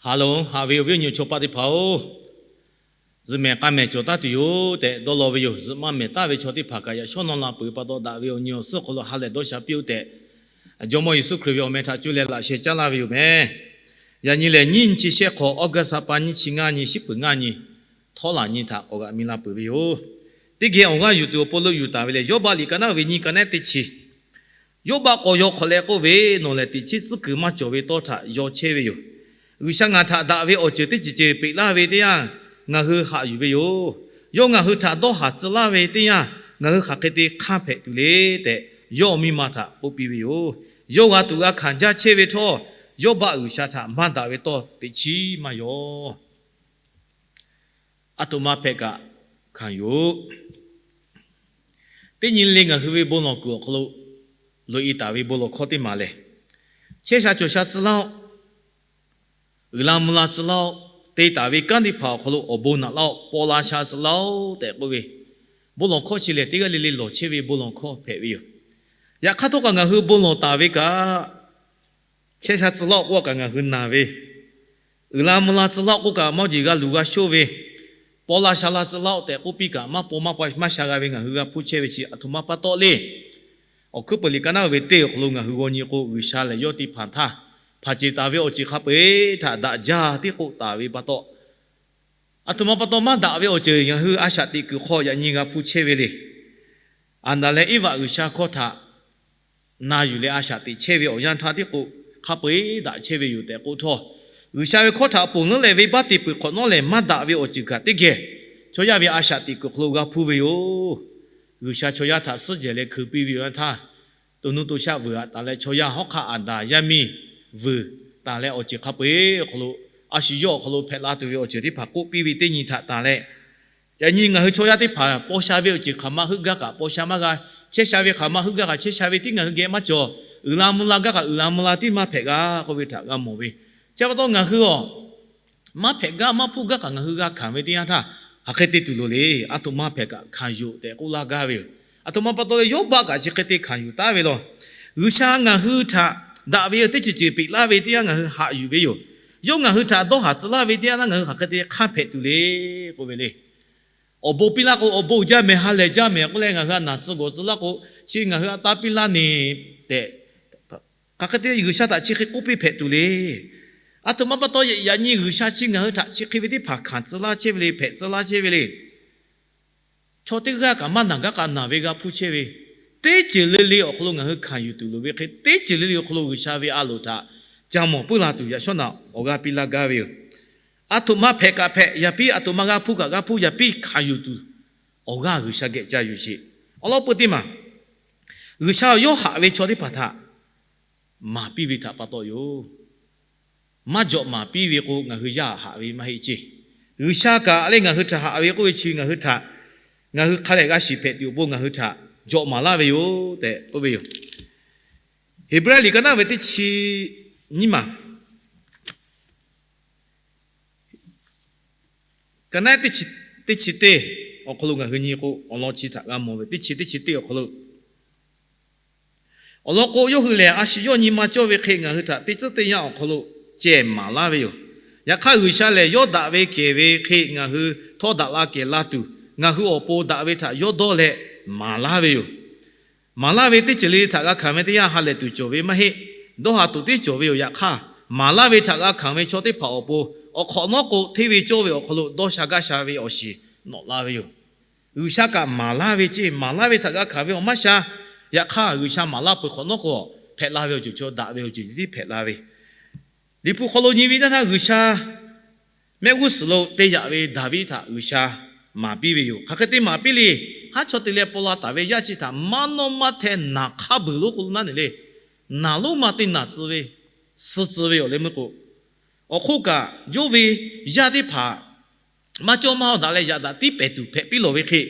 Ha lehˬ, haꞈ ve awˬ viˉ awˬ nyi chaw paˆ teˇ hpaˍ-oˬ, zuhꞈ mehˍ k'a mehˍ cawˬ taˉ tuˬ yoˬ tehꞈ dawˇ law ve yoˬ. Zuhꞈ maˇ mehˍ taˍ ve chaw teˇ hpaˍ kaꞈ yaꞈ shawˉ nawˉ la peuˬ pa taw, daꞈ ve awˬ nyi awˬ suhˉ hk'aw lo ha lehˬ dawˇ sha piˇ-oˆ tehꞈ, Jawˇmawˇ Yeˍsuˆ Hkriꞈ ve awˬ meh htaꞈ cuˇ leh laꞈ sheh caˉ laˇ ve yoˬ meh. Yaꞈ nyi lehˬ, nyiˇ nyi chi shehˆ hk'awꞈ, August ha pa nyiˇ chi ngaˇ nyi, shiˉ peuˬ ngaˇ nyi, htawˇ laˬ nyi htaꞈ k'awꞈ g'aꞈ mi la peuˬ ve yoˬ. Teˇ geh awˬ g'aˇ yuˬ tuˬ awˬ pon lo yuˬ taˍ ve lehˬ, Yawˇbaˆ liꞈ ka naˉ ve nyiˇ, ka naˉ teˇ chi Yawˇbaˆ k'awꞈ yaw hk'awꞈ leh k'oˆ ve, Nawˬ lehˬ teꞈ chiˉ tcuhˉ kuiˬ maˇ cawˬ ve tawˇ htaꞈ yaw chehˇ ve yoˬ. G'uiˬsha ngaˬ htaꞈ daꞈ ve awˬ ceuˬ teˇ ceuˬ ceuˬ peꞈ laˇ ve teˇ yanˇ, ngaˬ hui haꞈ yuˬ ve yoˬ. Yawˇ ngaˬ hui htaꞈ dawˇ haˍ tcuh laˇ ve teˇ yanˇ, ngaˬ hui hk'aˬ hk'e te hk'anˇ hpehꞈ tuˬ le tehꞈ, yawˇ awˬ miˇ ma htaꞈ k'oˆ piˇ ve yoˬ. Yawˇ g'a tuˬ g'a hkanˍ jaˇ chehˇ ve htawˇ, Yawˇbaˆ G'uiˬsha htaꞈ maˇ daꞈ ve tawˇ teꞈ chiˉ maˇ yaw. Aˬ htoꞈ ma hpehꞈ kaꞈ hkanˍ yoˬ. Teˇ nyi le ngaˬ hui ve bon lawˬ kuiˬ awˬ hk'aw lo loꞈ-e taˍ ve bon lawˬ hkawˇ teˇ maˬ lehˬ, chehˇ sha cawˬ sha tcuh laˇ-oˆ. Uiˍ la mvuh la tcuh laˇ-oˆ. Te taˍ ve kanˉ teˇ hpaˍ awˬ hk'aw lo awˬ bon naꞈ laˇ-oˆ. Paw la sha tcuh laˇ-oˆ tehꞈ k'oˆ ve bon lawˬ hkawˇ chi lehˬ, teˇ g'aˇ le le lawˬ chehˇ ve bon lawˬ hkawˇ hpehꞈ ve yoˬ. Yaꞈ hk'aˇ htawˇ kaꞈ ngaˬ hui bon lawˬ taˍ ve kaꞈ, chehˇ sha tcuh laˇ-oˆ k'oˆ kaꞈ ngaˬ hui naˬ ve, uiˍ la mvuh la tcuh laˇ-oˆ k'oˆ kaꞈ mawˇ jeˬ g'a luˬ g'a shoˆ ve, paw la sha la tcuh laˇ-oˆ tehꞈ k'oˆ piˇ kaꞈ maˇ paw maˇ paw maˇ sha g'a ve ngaˬ hui g'a hpuˇ chehˇ ve chi aˬ htoꞈ ma pa taw le. Awˬ hkuiˉ peuˬ liꞈ ka naˉ ve teˇ awˬ hk'aw lo ngaˬ hui g'aw nyi k'o, G'uiˬsha lehˬ yawˇ teˇ hpaˍ htaˇ hpanˍ ceˬ taˍ ve awˬ ceuˬ hk'a peu-eˬ htaꞈ daꞈ jaˇ tiˉ k'oˆ taˍ ve pa taw, aˬ htoꞈ ma pa taw maˇ daꞈ ve awˬ ceuˬ ngaˬ hui a shaꞈ teꞈ kuiˬ hk'aw yaꞈ nyi g'a hpuˇ chehˇ ve le. Aˍdanˍ leh Eˇvaꞈ G'uiˬsha hkawˇ htaꞈ na yuˬ leh a shaꞈ teꞈ chehˇ ve awˬ yanˇ htaˇ tiˉ k'o, hk'a peu-eˬ daꞈ chehˇ ve yoˬ tehꞈ k'oˆ htawˇ, G'uiˬsha ve hkawˇ htaꞈ ponˬ leuˉ leh venˇbaˆ te peuˬ hk'awꞈ nawˉ lehˬ, maˇ daꞈ ve awˬ ceuˬ kaꞈ teˇ geh chaw yaˇ ve a shaꞈ teꞈ kuiˬ hk'aw lo g'a hpuˇ ve yoˬ. G'uiˬsha chaw yaˇ htaꞈ suhˉ jehˬ leh hkui piˇ ve awˬ yanˇ htaˇ, to nuˇ to shaˆ vuiˬ aꞈ taˍ leh chaw yaˇ hawˉ hk'aˆ Aˍdanˍ yaˇ miˇ vuiˬ taˍ leh awˬ ceuˬ hk'a peu-eˬ awˬ hk'aw lo, a shu yawˇ awˬ hk'aw lo hpehꞈ la tuˬ ve awˬ ceuˬ teˇ hpaˍ k'oˆ piˇ ve teˇ nyi htaꞈ tanˬ leh, yaꞈ nyi ngaˬ hui chaw yaˇ teˇ hpaˍ paw sha ve awˬ ceuˬ hk'aˬ ma heuˆ gaˇ kaꞈ paw sha maˇ g'a, chehˇ sha ve hk'aˬ ma heuˆ gaˇ kaꞈ chehˇ sha ve tiˉ ngaˬ hui geh maˇ cawˬ. Uiˍ la mvuh la gaˇ kaꞈ uiˍ la mvuh la tiˉ maˇ hpehꞈ g'a k'oˆ ve htaꞈ g'a mawˬ ve. Chi pa taw ngaˬ hui a maˇ hpehꞈ gaˇ maˇ hpuˇ gaˇ kaꞈ ngaˬ hui g'a hkanˍ ve teˇ yanˇ htaˇ, hk'aˬ hk'e te tuˬ loˍ le. Aˬ htoꞈ ma hpehꞈ kaꞈ hkanˍ yuˬ tehꞈ k'oˆ laˇ gaˇ ve yoˬ. Aˬ htoꞈ ma pa taw leh Yawˇbaˆ kaꞈ chi hk'e te hkanˍ yuˬ taˉ ve law. G'uiˬsha ngaˬ hui htaꞈ daꞈ ve teˇ ceuˬ ceuˬ peꞈ laˇ ve teˇ yanˇ ngaˬ hui haꞈ yuˬ ve yoˬ. Yawˇ ngaˬ hui htaꞈ dawˇ haˍ tcuh laˇ ve teˇ yanˇ htaˇ ngaˬ hui hk'aˬ hk'e te hk'anˇ hpehꞈ tuˬ le k'oˆ ve le. Awˬ bon piˇ laˇ k'o, awˬ bon jaˇ mehˍ, ha lehˬ jaˇ mehˍ k'oˆ leh ngaˬ hui a naˬ tcuh gawˬ tcuh laˇ k'o, chi ngaˬ hui a taˇ piˇ laˇ neˬ tehꞈ, hk'aˬ hk'e te G'uiˬsha htaꞈ chi hk'e k'oˆ piˇ hpehꞈ tuˬ le. Aˬ htoꞈ ma pa taw yaꞈ nyi G'uiˬsha chi ngaˬ hui htaꞈ chi hk'e ve teˇ hpaˍ hkanˍ tcuh laˇ chehˇ ve le, hpehꞈ tcuh laˇ chehˇ ve le. Chaw teˇ g'aˇ kaꞈ maˇ naˬ gaˇ kaꞈ naˬ ve g'a hpuˇ chehˇ ve, teˇ ceuˬ le le awˬ hk'aw lo ngaˬ hui hkanˍ yuˬ tuˬ loˍ ve hk'e, teˇ ceuˬ le le awˬ hk'aw lo G'uiˬsha ve a loˍ htaꞈ ca mawˬ puiˉ la tuˬ yaꞈ shawˉ naꞈ awˬ g'aˇ piˇ laˇ gaˇ ve yoˬ. Aˬ htoꞈ ma hpehꞈ kaꞈ hpehꞈ yaꞈ piˇ, aˬ htoꞈ ma g'a hpuˇ kaꞈ g'a hpuˇ yaꞈ piˇ hkanˍ yuˬ tuˬ awˬ g'aˇ G'uiˬsha geh ca yuˬ sheˍ. Awˬ lawn peu teˇ maˬ, G'uiˬsha yawˇ haꞈ ve chaw teˇ hpaˍ htaꞈ maˍ piˇ ve htaꞈ pa taw yoˬ. Maˇ jawꞈ maˍ piˇ ve k'o, ngaˬ hui yaˇ haꞈ ve maˇ heˆ ceˇ. G'uiˬsha kaꞈ leh ngaˬ hui htaꞈ haꞈ ve k'oˆ ve chi ngaˬ hui htaꞈ, ngaˬ hui hk'a lehˬ g'a shiˍ hpehꞈ tuˬ awˬ pon ngaˬ hui htaꞈ jawꞈ maˍ laˇ ve yoˬ tehꞈ k'oˆ ve yoˬ. Heˍbrehˇ liꞈ ka naˉ ve teˇ chi nyiˇ maˬ, ka naˉ teˇ chi teˇ awˬ hk'aw lo ngaˬ hui nyi k'o, awˬ lawn chi htaꞈ g'a mawˬ ve teˇ chi teˇ chi teˇ awˬ hk'aw lo Awˬ lawn k'o, yawˇ hui lehˬ a shu yawˇ nyi ma cawˇ ve hk'e ngaˬ hui htaꞈ teˇ tcuhˉ teˇ yanˇ awˬ hk'aw lo ceh maˍ laˇ ve yoˬ. Yaꞈ hk'aˇ, G'uiˬsha lehˬ yawˇ daꞈ ve kehˬ ve hk'e ngaˬ hui htawˇ daꞈ la kehˬ la tuˬ, ngaˬ hui awˬ pon daꞈ ve htaꞈ yawˇ dawˇ leh maˍ laˇ ve yoˬ. Maˍ laˇ ve teˇ ceuˬ le le htaꞈ g'a hkanˍ ve teˇ yanˇ, ha lehˬ tuˬ cawˬ ve maˇ heˆ. Dawˇ haˍ tuˬ tiˉ cawˬ ve yoˬ. Yaꞈ hk'aˇ, maˍ laˇ ve htaꞈ g'a hkanˍ ve chaw teˇ hpaˍ awˬ pon, awˬ hk'awꞈ nawˉ k'o, hteˇ ve cawˇ ve awˬ hk'aw lo dawˇ sha gaˇ sha ve awˬ shiˍ nawꞈ la ve yoˬ. G'uiˬsha kaꞈ maˍ laˇ ve ceˇ, maˍ laˇ ve htaꞈ g'a hkanˍ ve awˬ maˇ sha. Yaꞈ hk'aˇ, G'uiˬsha maˍ laˇ peuˬ hk'awꞈ nawˉ k'o, hpehꞈ la ve awˬ ceuˬ chaw daꞈ ve awˬ ceuˬ tiˉ hpehꞈ la ve. Liꞈ hpu hk'aw lo nyi ve teˇ htaˇ, G'uiˬsha mehˆ g'uˇ suhˍ lo te yaꞈ ve Daˍviˆ htaꞈ G'uiˬsha maˍ piˇ ve yoˬ. Hk'aˬ hk'e te maˍ piˇ le. Haˉ chaw te leh paw la taˍ ve yaˇ chi htaꞈ maˇ nawˇ maˇ hteh naˬ hk'aˇ beuˬ lo k'o lo naˉ neˬ le. Naˬ lonˉ ma te naˬ tcuh ve, suh tcuh ve yoˬ leh meuˇ k'o, awˬ hk'oˆ kaꞈ yawˇ ve yaˇ teˇ hpaˍ maˇ cawˇ maˇ haw daꞈ leh yaꞈ daꞈ tiˉ pehˍ tuˬ hpehꞈ piˇ lawˬ ve hk'e,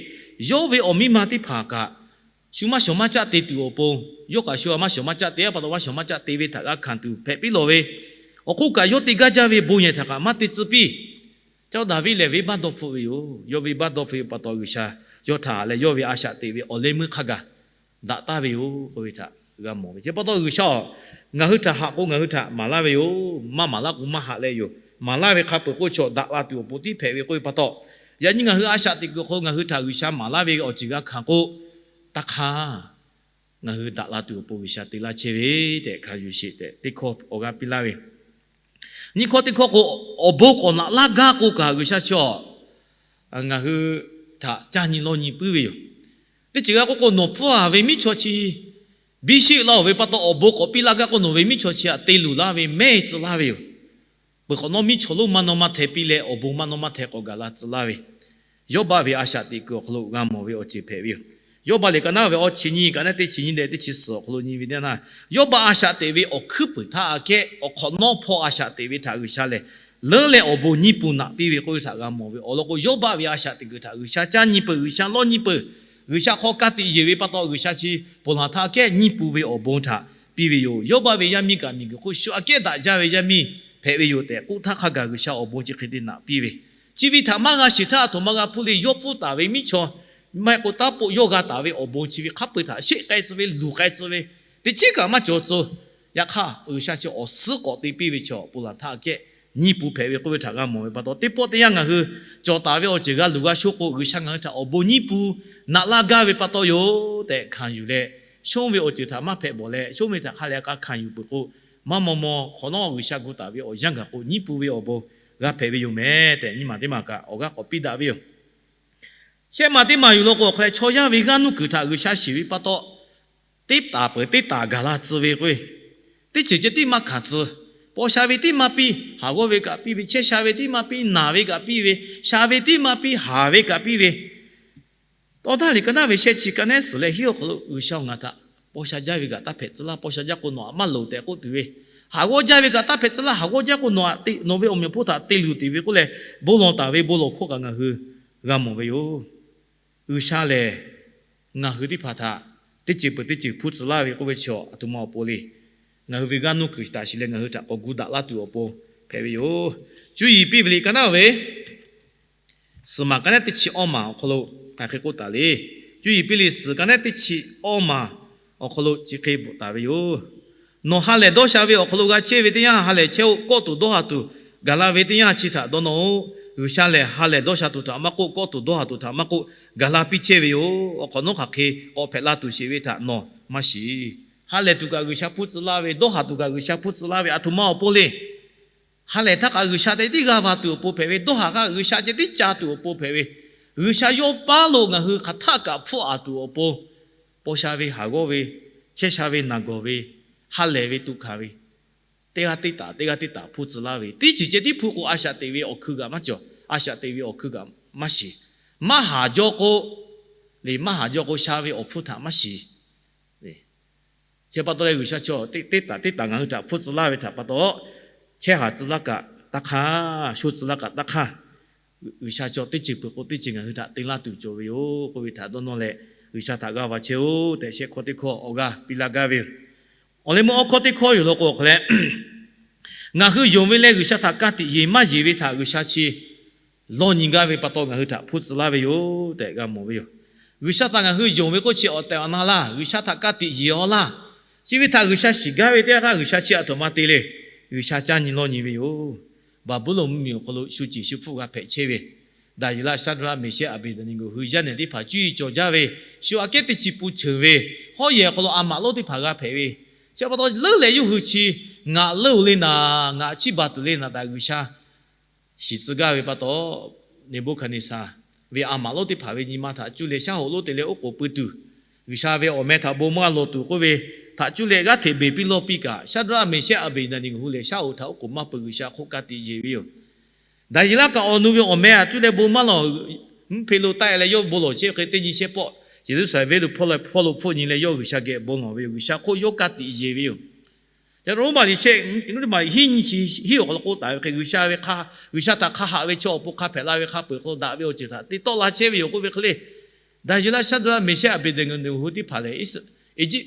yawˇ ve awˬ miˇ ma teˇ hpaˍ kaꞈ shu maˇ shawˍ maˇ caˆ te tuˬ awˬ pon, yawˇ kaꞈ shu maˇ shawˍ maˇ caˆ te a pa taw, maˇ shawˍ maˇ caˆ te ve htaꞈ g'a hkanˍ tuˬ hpehꞈ piˇ lawˬ ve, awˬ hk'oˆ kaꞈ yawˇ te gaˇ jaˇ ve bon yehˬ htaꞈ kaꞈ maˇ te tcuh piˇ. Ca Daˍviˆ lehˬ venˇbaˆ dawˇ hpfuhˆ ve yoˬ. Yawˇ venˇbaˆ dawˇ hpfuhˆ ve pa taw G'uiˬsha yawˇ htaꞈ leh yawˇ ve a shaꞈ teꞈ ve awˬ leh meuˇ hk'a gaˬ daꞈ taˍ ve yoˬ k'oˆ ve htaꞈ g'a mawˬ ve. Chi pa taw G'uiˬsha-oˬ, ngaˬ hui htaꞈ haꞈ k'o ngaˬ hui htaꞈ maˍ laˇ ve yoˬ. Maˇ maˍ laˇ k'o maˇ haꞈ leh yoˬ. maˍ laˇ ve hk'a peuˬ k'oˆ chaw daꞈ la tuˬ awˬ pon tiˉ hpehꞈ ve k'oˆ ve pa taw, yaꞈ nyi ngaˬ hui a shaꞈ teꞈ kuiˬ awˬ hk'aw lo ngaˬ hui htaꞈ G'uiˬsha maˍ laˇ ve awˬ ceuˬ g'a hkanˍ k'o, taˇ hk'aˇ ngaˬ hui daꞈ la tuˬ awˬ pon G'uiˬsha te laˇ chehˇ ve tehꞈ hkanˍ yuˬ sheˍ tehꞈ teˇ hkawˇ awˬ g'aˇ piˇ laˇ ve. Nyiˇ hkawˇ teˇ hkawˇ k'o, awˬ bon k'awꞈ naꞈ laˇ gaˇ k'o kaꞈ G'uiˬsha chi ngaˬ hui htaꞈ caˇ nyi lawˇ nyi puiˉ ve yoˬ. Teˇ ceuˬ g'a k'oˆ k'o, nawˬ pfuhˇ a ve miˉ chaw chi biˇ sheˆ laˇ-oˬ ve pa taw, awˬ bon k'awꞈ piˇ laˇ gaˇ k'o, nawˬ ve miˉ chaw chi htaꞈ te luˬ laˇ ve mehˇ tcuh laˇ ve yoˬ. Peuˬ hk'awꞈ nawˉ miˉ chaw lonˉ maˇ naw maˇ hteh piˇ leh, awˬ bon maˇ naw maˇ hteh k'awꞈ gaˬ la tcuh laˇ ve, Yawˇbaˆ ve a shaꞈ teꞈ kuiˬ awˬ hk'aw lo g'a mawˬ ve awˬ ceuˬ hpehꞈ ve yoˬ. Yawˇbaˆ liꞈ ka naˉ ve awˇ chi nyiˇ, ka naˉ teˇ chi nyiˇ leh teˇ chi suhˍ awˬ hk'aw lo nyi ve teˇ yanˇ, Yawˇbaˆ a shaꞈ teꞈ ve awˬ hkuiˉ puiˍ htaˇ aꞈ kehˉ awˬ hk'awꞈ nawˉ hpawˇ a shaꞈ teꞈ ve htaꞈ G'uiˬsha lehˬ, leuˉ leh awˬ bon nyiˇ pu naꞈ piˇ ve k'oˆ ve htaꞈ g'a mawˬ ve. Awˬ lawn k'o, Yawˇbaˆ ve a shaꞈ teꞈ kuiˬ htaꞈ G'uiˬsha caˇ nyi peuˬ, G'uiˬsha lawˇ nyi peuˬ, G'uiˬsha hk'aw ka tiꞈ yeˬ ve pa taw, G'uiˬsha chi ponˬ laˬ htaˇ aꞈ kehˉ nyiˇ pu ve awˬ bon htaꞈ piˇ ve yoˬ. Yawˇbaˆ ve yaˇ miˇ kaꞈ miˬguiˬ hk'oˆ shu aꞈ kehˉ daꞈ jaˇ ve yaˇ miˇ hpehꞈ ve yoˬ tehꞈ k'oˆ htaˇ, hk'a gaˬ G'uiˬsha awˬ bon chi hk'e te naꞈ piˇ ve, chi ve htaꞈ maˇ g'a shiˍ htaˇ, a htoꞈ ma g'a hpuˇ le. Yawˇ pfuhˇ taˍ ve miˉ chaw maˇ heˆ k'o taˇ poˆ yawˇ g'a taˍ ve awˬ bon chi ve hk'a peu-eˬ htaꞈ sheˆ k'ai tcuh ve, luˬ k'ai tcuh ve, teꞈ chiˉ kaꞈ maˇ cawˬ tcuh. Yaꞈ hk'aˇ, G'uiˬsha chi awˬ suhˉ k'awꞈ te piˇ ve chaw ponˬ laˬ htaˇ aꞈ kehˉ nyiˇ pu hpehꞈ ve k'oˆ ve htaꞈ g'a mawˬ ve pa taw, teˇ pawˆ teˇ yanˇ ngaˬ hui cawˬ taˍ ve awˬ ceuˬ g'a luˬ g'a sho k'o, G'uiˬsha ngaˬ hui htaꞈ awˬ bon nyiˇ pu naꞈ laˇ gaˇ ve pa taw yoˬ tehꞈ hkanˍ yuˬ leh, shonˇ ve awˬ ceuˬ htaꞈ maˇ hpehꞈ bawˬ leh, shonˇ ve htaꞈ hk'a leh k'a hkanˍ yuˬ peuˬ k'o, maˇ maw maw hk'awꞈ nawˉ G'uiˬsha gu taˍ ve awˬ yanˇ gaˬ k'o, nyiˇ pu ve awˬ bon g'a hpehꞈ ve yoˬ mehˍ tehꞈ, nyiˇ maˬ teˇ maˬ kaꞈ awˬ g'aˇ k'awꞈ piˇ daꞈ ve yoˬ. Shehˆ maˬ teˇ maˬ yuˬ law k'o, awˬ hk'a leh chaw yaˇ ve g'aˇ nuˇ kuiˬ htaꞈ G'uiˬsha shiˍ ve pa taw, teˇ taˍ peuˬ teˇ taˍ gaˬ la tcuh ve k'o, teˇ ceuˬ ceh tiˉ maˇ hkanˍ tcuh. Paw sha ve tiˉ maˇ piˇ, haˍ g'awˇ ve kaꞈ piˇ ve, chehˇ sha ve tiˉ maˇ piˇ, naˬ ve kaꞈ piˇ ve, sha ve tiˉ maˇ piˇ, haˍ ve kaꞈ piˇ ve, Tawˇ htaˇ liꞈ ka naˉ ve shehˆ chi ka naˉ suhˍ leh hiˉ awˬ hk'aw lo, G'uiˬsha ngaˬ htaꞈ paw sha jaˇ ve kaꞈ taˇ hpehꞈ tcuh laˇ, paw sha jaˇ k'o nawˬ htaꞈ maˇ loˍ tehꞈ k'oˆ tuˬ ve, haˍ g'awˇ jaˇ ve kaꞈ taˇ hpehꞈ tcuh laˇ, haˍ g'awˇ jaˇ k'o nawˬ htaꞈ te, nawˬ ve awˬ meꞈ awˬ hponˇ htaꞈ te luˬ te ve k'oˆ leh, bon lawˬ taˍ ve bon lawˬ hkawˇ kaꞈ ngaˬ hui g'a mawˬ ve yoˬ. G'uiˬsha lehˬ, ngaˬ hui teˇ hpaˍ htaꞈ teˇ ceuˬ peuˬ teˇ ceuˬ hpuˇ tcuh laˇ ve k'oˆ ve chaw aˬ htoꞈ ma awˬ pon le. Ngaˬ hui ve g'aˇ nuˇ kuiˬ taˍ shiˍ leh ngaˬ hui htaꞈ k'awꞈ gu daꞈ laˇ tuˬ awˬ pon hpehꞈ ve yoˬ. Cuˇ yiˍ piˇ ve liꞈ ka naˉ ve suhˍ maˬ ka naˉ teˇ chi awˇ maˬ awˬ hk'aw lo hk'aˬ hk'e k'oˆ taˍ le. Cuˇ yiˍ piˇ liꞈ suhˍ ka naˉ teˇ chi awˇ maˬ awˬ hk'aw lo chi hk'e bvuhꞈ taˍ ve yoˬ. Nawˬ ha lehˬ dawˇ sha ve awˬ hk'aw lo g'a chehˇ ve teˇ yanˇ, ha lehˬ chehˇ-oˆ. Kawˆ tuˬ dawˇ haˍ tuˬ gaˬ la ve teˇ yanˇ chi htaꞈ dawˇ nawˇ-oˆ. G'uiˬsha lehˬ, ha lehˬ dawˇ sha tuˬ htaꞈ maˇ k'oˆ, kawˆ tuˬ dawˇ haˍ tuˬ htaꞈ maˇ k'oˆ, gaˬ la piˇ chehˇ ve yoˬ. Awˬ hk'awꞈ nawˉ hk'aˬ hk'e k'awꞈ hpehꞈ la tuˬ sheˍ ve htaꞈ nawˬ maˇ shiˍ. Ha lehˬ tuˬ kaꞈ G'uiˬsha hpuˇ tcuh laˇ ve, dawˇ haˍ tuˬ kaꞈ G'uiˬsha hpuˇ tcuh laˇ ve, aˬ htoꞈ ma awˬ pon le. Ha lehˬ htaˇ kaꞈ G'uiˬsha ceh tiˉ g'a va tuˬ awˬ pon hpehꞈ ve, dawˇ haˍ kaꞈ G'uiˬsha ceh tiˉ ca tuˬ awˬ pon hpehꞈ ve, G'uiˬsha yawˇ paˉ lo ngaˬ hui hk'aˬ htaˆ kaꞈ hpfuhˆ aˍ tuˬ awˬ pon, paw sha ve, haˍ g'awˇ ve, chehˇ sha ve, naˬ gawˬ ve, ha lehˬ ve, tuꞈ hkanˍ ve, teˇ g'aˇ teˇ taˍ, teˇ g'aˇ teˇ taˍ hpuˇ tcuh laˇ ve, teˇ ceuˬ ceh tiˉ hpuˇ k'o, a shaꞈ teꞈ ve awˬ hkui kaꞈ maˇ cawˬ, a shaꞈ teꞈ ve awˬ hkui kaꞈ maˇ shiˍ. Maˇ haˍ jaw k'o, le maˇ haˍ jaw k'o, sha ve awˬ hpfuhˇ htaꞈ maˇ shiˍ. Chi pa taw leh G'uiˬsha chaw teˇ taˍ teˇ taˍ ngaˬ hui htaꞈ hpuˇ tcuh laˇ ve htaꞈ pa taw, chehˇ haˍ tcuh laˇ kaꞈ taˇ hk'aˇ, sho tcuh laˇ kaꞈ taˇ hk'aˇ, G'uiˬsha chaw teˇ ceuˬ peuˬ k'o teˇ ceuˬ ngaˬ hui htaꞈ te laˇ tuˬ cawˬ ve yoˬ k'oˆ ve htaꞈ dawˇ nawˇ leh, G'uiˬsha htaꞈ g'a va chehˇ-oˆ tehꞈ shehˆ hkawˇ teˇ hkawˇ awˬ g'aˇ piˇ laˇ gaˇ ve yoˬ. Awˬ leh meuˇ awˇ hkawˇ teˇ hkawˇ yoˬ law k'o, awˬ hk'aˬ leh ngaˬ hui yonˍ ve leh G'uiˬsha htaꞈ ka tiꞈ yeˬ maˇ yeˬ ve htaꞈ G'uiˬsha chi lawˇ nyi gaˇ ve pa taw ngaˬ hui htaꞈ hpuˇ tcuh laˇ ve yoˬ tehꞈ g'a mawˬ ve yoˬ. G'uiˬsha htaꞈ ngaˬ hui yonˍ ve k'oˆ chi awˬ tehˬ awˬ na laˇ, G'uiˬsha htaꞈ ka tiꞈ yeˬ-aw laˇ, chi ve htaꞈ G'uiˬsha shiˍ gaˇ ve teˇ yanˇ htaˇ G'uiˬsha chi aˬ htoꞈ ma te le. G'uiˬsha caˇ nyi lawˇ nyi ve yoˬ. Baˍbuˍlonˍ mvuhˇmiˬ awˬ hk'aw lo shu ceˬ shu hpfuhˆ g'a hpehꞈ chehˇ ve Daˍyeˍlaˆ, Shaˍdraˆ, Meˍshehˆ, Aˍbeˍdaˍneˍgoˍ hui yaˇ nehˬ teˇ hpaˍ cuˇ yiˍ cawˬ jaˇ ve, shu aꞈ kehˉ teˇ chi pun ceuˬ ve, hawˉ yehˬ awˬ hk'aw lo a maꞈ lonˉ teˇ hpaˍ g'a hpehꞈ ve, chi pa taw leuˉ leh yawˇ hui chi ngaˬ leuˉ-oˬ le naˍ, ngaˬ chiˇ baˬ tuˬ le naˍ htaꞈ G'uiˬsha shiˍ tcuh gaˇ ve pa taw, Neˍbuˆhkaˍneˍsaˍ ve a maꞈ lonˉ teˇ hpaˍ ve nyi ma htaꞈ cuˇ leh shaˉ hoꞈ lonˉ te leh oˉ k'oˍ pui tuˬ, G'uiˬsha ve awˬ meh htaꞈ bon maˇ lawˬ tuˬ k'oˆ ve htaꞈ cuˇ leh g'aˇ hteꞈ beˬ piˇ lawˇ piˇ kaꞈ, Shaˍdraˆ, Meˍshehˆ, Aˍbeˍdaˍneˍgoˍ hui lehˬ shaˉ hoꞈ htaꞈ oˉ k'oˍ maˇ pui G'uiˬsha hk'oˆ ka tiꞈ yeˬ ve yoˬ. Daˍyeˍlaˆ kaꞈ awˬ nu ve awˬ meh htaꞈ cuˇ leh bon maˇ lawˬ, mvuhˇ hpe lo taˆ-e leh yawˇ bon lawˬ chehˇ ve hk'e teˇ nyi shehˆ pawˆ Yeˍruˆsaˍlehnˍ venˇ lo hpawˇ lawˬ hpawˇ lo hpfuhˆ nyi leh yawˇ G'uiˬsha geh bon lawˬ ve yoˬ. G'uiˬsha hk'oˆ yawˇ ka tiꞈ yeˬ ve yoˬ. Yaꞈ Roˉmaꞈ liꞈ shehˆ, Roˉmaꞈ liꞈ hiˉ nyi chi hiˉ awˬ hk'aw lo k'oˆ taˍ ve hk'e, G'uiˬsha ve hk'a, G'uiˬsha htaꞈ hk'a haꞈ ve chaw awˬ pon hk'a hpehꞈ la ve hk'a peu-eˬ hk'aw lo daꞈ ve awˬ ceuˬ htaꞈ te tawˆ la chehˇ ve yoˬ k'oˆ ve hk'e le. Daˍyeˍlaˆ, Shaˍdraˆ, Meˍshehˆ, Aˍbeˍdaˍneˍgoˍ hui teˇ hpaˍ lehˬ, Iˉsaˍ, Eˇjiˇ,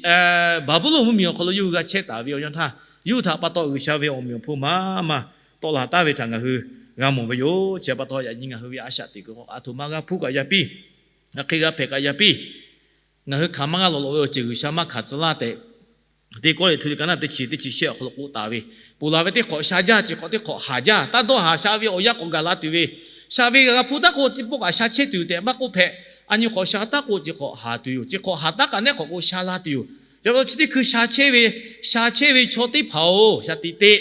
Baˍbuˍlonˍ mvuhˇmiˬ awˬ hk'aw lo yawˇ hui g'a chehˇ taˍ ve awˬ yanˇ htaˇ, yawˇ hui htaꞈ pa taw G'uiˬsha ve awˬ meꞈ awˬ hponˇ maˇ maˇ tawˆ la taˍ ve htaꞈ ngaˬ hui g'a mawˬ ve yoˬ. Chi pa taw yaꞈ nyi ngaˬ hui ve a shaꞈ teꞈ kuiˬ hk'aw aˬ htoꞈ ma g'a hpuˇ kaꞈ yaˇ piˇ, hk'e g'a hpehꞈ kaꞈ yaˇ piˇ, ngaˬ hui hkanˍ maˇ g'a lawˬ lawꞈ ve awˬ ceuˬ G'uiˬsha maˇ hkanˍ tcuh laˇ tehꞈ Teˇ Kawˇrenˍhtuˆ liꞈ ka naˆ teˇ chi teˇ chi shehˆ awˬ hk'aw lo k'oˆ taˍ ve, ponˬ laˬ ve teˇ hk'awꞈ sha jaˇ, chi hk'awꞈ teˇ hk'awꞈ haˍ jaˇ, taˇ dawˇ haˍ sha ve awˬ yanˇ k'awꞈ gaˬ la tuˬ ve, sha ve g'a hpu taˇ k'o teˇ pawˆ kaꞈ sha chehˇ tuˬ tehꞈ maˇ k'oˆ hpehꞈ. A nyi hk'awꞈ sha taˇ k'o chi hk'awꞈ haˍ tuˬ yoˬ. Chi hk'awꞈ haˍ taˇ kaꞈ nehˉ k'awꞈ k'o sha la tuˬ yoˬ. Chi pa taw chi teˇ hkui sha chehˇ ve, sha chehˇ ve chaw teˇ hpaˍ-oˬ, shaˍ tiꞈ te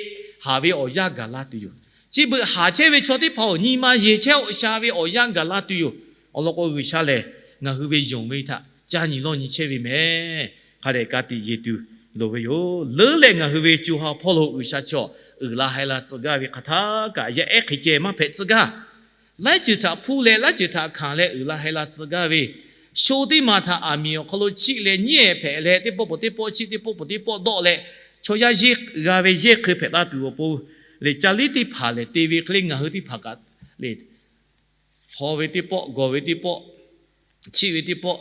haˍ ve awˬ yanˇ gaˬ la tuˬ yoˬ. Chi beuꞈ haˍ chehˇ ve chaw teˇ hpaˍ-oˬ, nyi ma yeˬ chehˇ-oˆ, sha ve awˬ yanˇ gaˬ la tuˬ yoˬ. Awˬ lawn k'o, G'uiˬsha lehˬ ngaˬ hui ve yonˍ ve htaꞈ caˇ nyi lawˇ nyi chehˇ ve mehˍ. Hk'a dehꞈ ka tiꞈ yeˬ tuˬ loˍ ve yoˬ. Leuˉ leh ngaˬ hui ve co ha hpawˇ lo G'uiˬsha chaw uiˍ la haiˬ la tcuh gaˇ ve hk'aˬ htaˇ kaꞈ yaˇ ehˉ hk'e ceh maˇ hpehꞈ tcuh gaˇ. Laiˉ ceuˬ htaꞈ hpuˇ leh laiˉ ceuˬ htaꞈ hkanˍ leh uiˍ la haiˬ la tcuh gaˇ ve, sho teˇ maˬ htaꞈ aˬ miˍ awˬ hk'aw lo chiˆ leh nyiˉ hpehꞈ leh, teˇ pawˆ peuˬ teˇ pawˆ chiˆ, teˇ pawˆ peuˬ teˇ pawˆ dawˆ leh, chaw yaˇ yeˇ g'a ve yehˇ hk'e hpehꞈ la tuˬ awˬ pon lehˬ, ca liˉ teˇ hpaˍ lehˬ te ve hk'e le ngaˬ hui teˇ hpaˍ kaꞈ lehˬ, htaw ve teˇ pawˆ, gawˬ ve teˇ pawˆ, chiˆ ve teˇ pawˆ,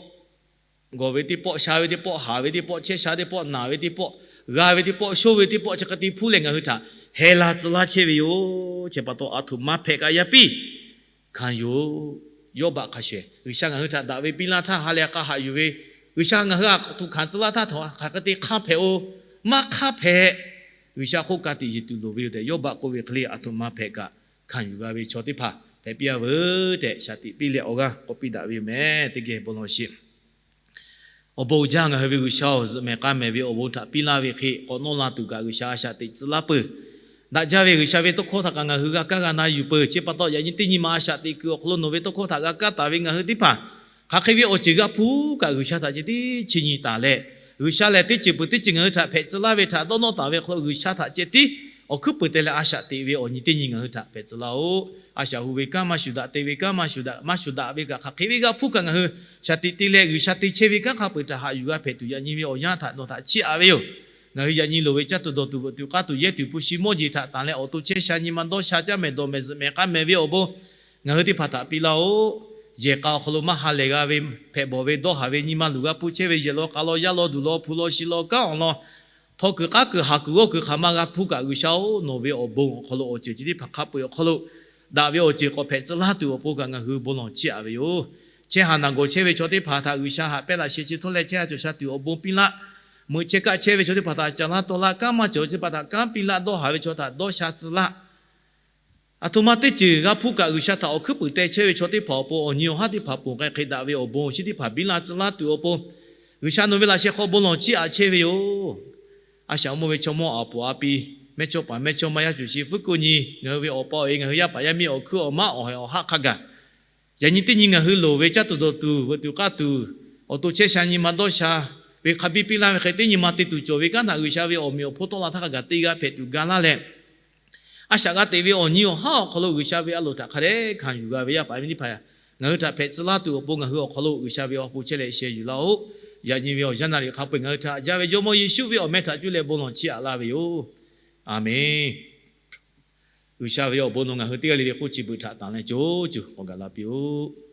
gawˬ ve teˇ pawˆ, sha ve teˇ pawˆ, haˍ ve teˇ pawˆ, chehˇ sha teˇ pawˆ, naˬ ve teˇ pawˆ, g'a ve teˇ pawˆ, shonˇ ve teˇ pawˆ, chi hk'e te hpuˇ leh ngaˬ hui htaꞈ heh la tcuh laˇ chehˇ ve yoˬ. Chi pa taw aˬ htoꞈ ma hpehꞈ kaꞈ yaˇ piˇ hkanˍ yoˬ. Yawˇbaˆ hk'a shuˍ G'uiˬsha ngaˬ hui htaꞈ daꞈ ve piˇ laˇ htaˇ ha leh k'a haꞈ yuˬ ve, G'uiˬsha ngaˬ hui aˬ htoꞈ hkanˍ tcuh laˇ htaˇ htaꞈ hk'aˬ hk'e te hk'aˇ hpehꞈ-o. Maˇ hk'aˇ hpehꞈ. G'uiˬsha hk'oˆ ka tiꞈ yeˬ tuˬ loˍ ve yoˬ tehꞈ Yawˇbaˆ k'oˆ ve hk'e le, aˬ htoꞈ ma hpehꞈ kaꞈ hkanˍ yuˬ g'a ve chaw teˇ hpaˍ hpehꞈ piˇ-a veuˬ tehꞈ shaˍ tiꞈ piˇ leh awˬ g'aˇ k'awꞈ piˇ daꞈ ve yoˬ mehˍ. Teˇ geh bon lawˬ sheˍ. Awˬ bon uiˍ jaˇ ngaˬ hui ve G'uiˬsha-oˬ, zuhꞈ mehˍ k'a mehˍ ve awˬ bon htaꞈ piˇ laˇ ve hk'e k'awꞈ nawˇ la tuˬ kaꞈ G'uiˬsha a shaꞈ teꞈ tcuh laˇ peuˬ. Daꞈ jaˇ ve G'uiˬsha ve tawˇ hkawˇ htaꞈ kaꞈ ngaˬ hui g'a kaˇ g'a na yuˬ peuˬ. Chi pa taw yaꞈ nyi teˇ nyi ma a shaꞈ teꞈ kuiˬ awˬ hk'aw lo nawˬ ve tawˇ hkawˇ htaꞈ g'a kaˇ taˍ ve ngaˬ hui teˇ hpaˍ, hk'aˬ hk'e ve awˬ ceuˬ g'a hpuˇ kaꞈ G'uiˬsha htaꞈ ceh tiˉ chi nyi taˍ leh, G'uiˬsha lehˬ teˇ ceuˬ peuˬ teˇ ceuˬ ngaˬ hui htaꞈ hpehꞈ tcuh laˇ ve htaꞈ dawˇ nawˇ taˍ ve awˬ hk'aw lo G'uiˬsha htaꞈ ceh tiˉ awˬ hkuiˉ puiˍ te leh a shaꞈ teꞈ ve awˬ nyi teˇ nyi ngaˬ hui htaꞈ hpehꞈ tcuh laˇ-oˆ. A shaꞈ hu ve kanˉ maˇ shuˍ daꞈ, te ve kanˉ maˇ shuˍ daꞈ, maˇ shuˍ daꞈ ve kaꞈ hk'aˬ hk'e ve g'a hpuˇ kaꞈ ngaˬ hui shaˍ tiꞈ te leh G'uiˬsha te chehˇ ve kanˉ hk'a peuˬ htaꞈ haꞈ yuˬ g'a hpehꞈ tuˬ yaꞈ nyi ve awˬ yanˇ htaꞈ nawˬ htaꞈ chiˇ aꞈ ve yoˬ. Ngaˬ hui yaꞈ nyi loˍ ve caˇ tuˬ dawˬ tuˬ veuꞈ tuˬ k'aˇ tuˬ yehˇ tuˬ hpu shi mawˇ jeˬ htaꞈ tanˬ leh awˬ to chehˇ sha nyi ma dawˇ sha caˇ mehˍ dawˬ mehˍ zuhꞈ mehˍ k'a mehˍ ve awˬ bon ngaˬ hui teˇ hpaˍ htaꞈ piˇ laˇ-oˆ. Yehˬ k'a awˬ hk'aw lo maˇ ha lehˬ g'a ve hpehꞈ bawˬ ve dawˇ haˍ ve nyi ma luˬ g'a hpuˇ chehˇ ve yehˬ law k'a law yaˇ law duˬ law hpu law shi law kanˉ awˬ lawn htawˇ kuiˬ k'aˉ kuiˬ haˍ kuiˬ g'awˇ kuiˬ hk'aˬ ma g'a hpuˇ kaꞈ G'uiˬsha-oˬ, nawˬ ve awˬ bon awˬ hk'aw lo awˬ ceuˬ chi teˇ hpaˍ hk'a peu-eˬ awˬ hk'aw lo daꞈ ve awˬ ceuˬ k'awꞈ hpehꞈ tcuh laˇ tuˬ awˬ pon kaꞈ ngaˬ hui bon lawˬ chiˇ aꞈ ve yoˬ. Chehˇ haˍ naˬ gawˬ chehˇ ve chaw teˇ hpaˍ htaꞈ G'uiˬsha haꞈ pehnˇ laꞈ sheh chi htawˇ leh chehˇ haˍ cawˬ sha tuˬ awˬ bon piˇ laˇ. Meuꞈ chehˇ kaˆ chehˇ ve chaw teˇ hpaˍ htaꞈ caˍ laˇ tawˆ laˇ, kanˉ maˇ cawˬ ve chaw teˇ hpaˍ htaꞈ kanˉ piˇ laˇ, dawˇ haˍ ve chaw htaꞈ dawˇ sha tcuh laˇ. Aˬ htoꞈ ma teˇ ceuˬ g'a hpuˇ kaꞈ G'uiˬsha htaꞈ awˬ hkuiˉ puiˍ te chehˇ ve chaw teˇ hpaˍ awˬ pon awˬ nyi awˬ haˉ teˇ hpaˍ ponˬ k'ai hk'e daꞈ ve awˬ bon awˬ shinˉ teˇ hpaˍ biˇ la tcuh laˇ tuˬ awˬ pon G'uiˬsha nawˬ ve laꞈ sheh hk'aw bon lawˬ chiˇ aꞈ chehˇ ve yoˬ. A shaꞈ awˬ mawˇ ve chaw mawˇ aˬ poˍ a pi, mehˇchawˇ paˍ mehˇchawˇma yaˇ cuˬ shi fuˉ ko nyi, ngaˬ hui ve awˬ pa awˬ e ngaˬ hui yaˇ paˍ yaˇ miˇ awˬ hkuiˉ awˬ maˉ awˬ haiˬ awˬ haˆ hk'a gaˬ yaꞈ nyi teˇ nyi ngaˬ hui loˍ ve caˇ tuˬ dawˬ tuˬ veuꞈ tuˬ k'aˇ tuˬ awˬ to chehˇ sha nyi ma dawˇ sha ve hk'a biˇ piˇ laˇ ve hk'e teˇ nyi ma te tuˬ cawˬ ve kanˉ htaꞈ G'uiˬsha ve awˬ meꞈ awˬ hponˇ tawˆ la htaˇ hk'a gaˬ te g'a hpehꞈ tuˬ ga laˇ leh, a shaꞈ g'a teꞈ ve awˬ nyi awˬ haˉ awˬ hk'aw lo G'uiˬsha ve a loˍ htaꞈ hk'a dehꞈ hkanˍ yuˬ g'a ve yaˇ paˍ yaˇ miˇ teˇ hpaˍ ngaˬ hui htaꞈ hpehꞈ tcuh laˇ tuˬ awˬ pon ngaˬ hui awˬ hk'aw lo G'uiˬsha ve awˬ pon chehˇ leh sheh yuˬ laˇ-oˆ. Yaꞈ nyi ve awˬ yanˇ naˍ riˍ hk'a peu-eˬ ngaˬ hui htaꞈ jaˇ ve Jawˇmawˇ Yeˍsuˆ ve awˬ meh htaꞈ cuˇ leh bon lawˬ chiˇ aꞈ laˇ ve yoˬ. Aˬmenˍ. G'uiˬsha ve awˬ bon nawˬ ngaˬ hui teˇ g'aˇ le le hk'oˆ chi beuꞈ htaꞈ tanˬ leh co co k'awꞈ gaˬ la piˇ-oˆ.